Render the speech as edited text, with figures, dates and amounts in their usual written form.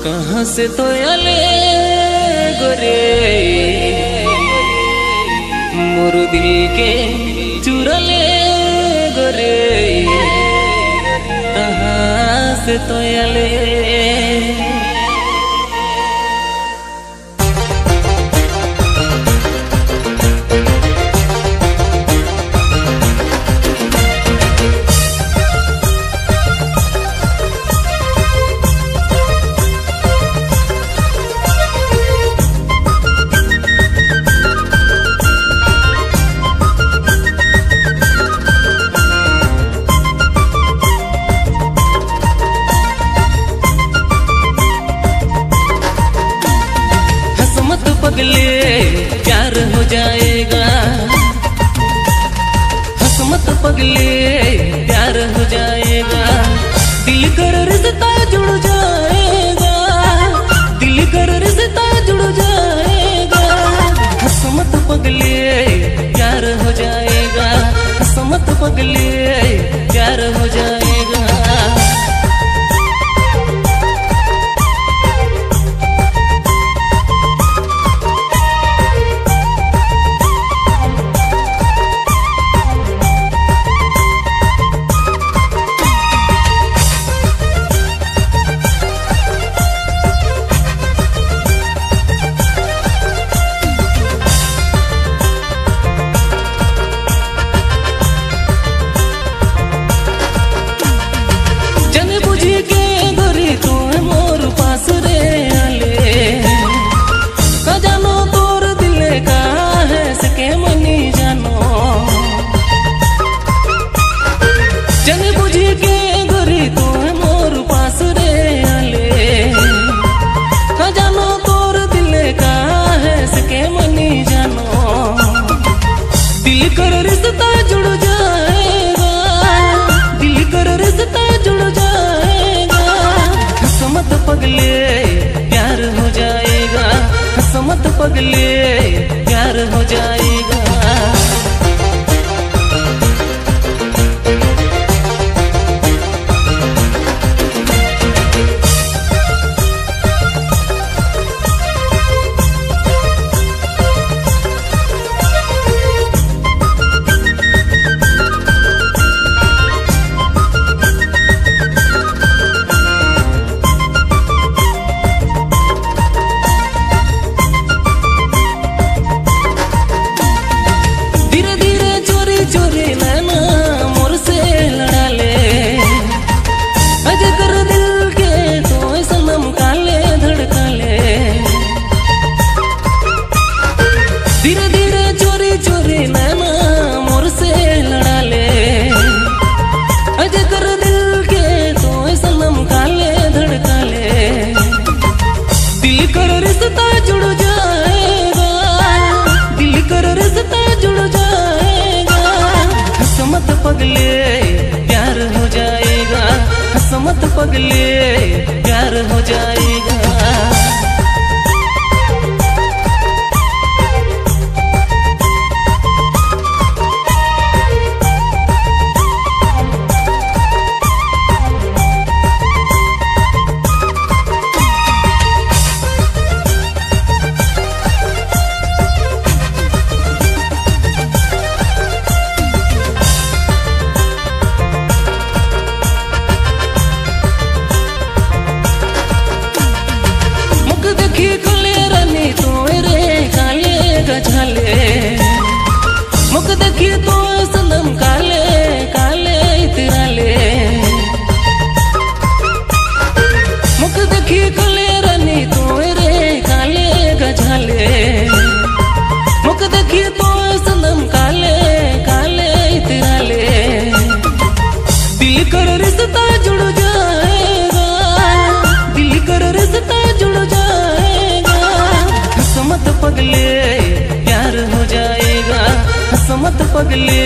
कहाँ से तो आले गोरे मोर दिल के चुरा ले गोरे, कहाँ से तो आले। पगले प्यार हो जाएगा, हंस मत पगले प्यार हो जाएगा, दिल कर रिश्ता जुड़ जाएगा, दिल कर रिश्ता जुड़ जाएगा। हंस मत पगले प्यार हो जाएगा, हंस मत पगले प्यार हो जाएगा। दिल कर रिश्ता जुड़ जाएगा, दिल कर रिश्ता जुड़ जाएगा। हंस मत पगले प्यार हो जाएगा, हंस मत पगले प्यार हो जाएगा। चोरी नैना मोर से लड़ा ले, अज कर दिल के तो सनम काले धड़का ले। धीरे धीरे चोरी चोरी नैना मोर से लड़ा ले, अज कर दिल के तो सनम काले धड़का ले। दिल कर रिश्ता जुड़ जाएगा, दिल कर रिश्ता जुड़ जाएगा। हंस मत पगले प्यार हो जाएगा, हंस मत पगले प्यार हो जाएगा। मुख देखी तो सनम काले काले इतराले, मुख देखी काले रानी तो रे काले गझाले, मुख देखी तो सनम काले काले इतराले। दिल कर रिश्ता जुड़ जाएगा, दिल कर रिश्ता जुड़ जाएगा। हंस मत पगले प्यार हो जाएगा, हंस मत पगले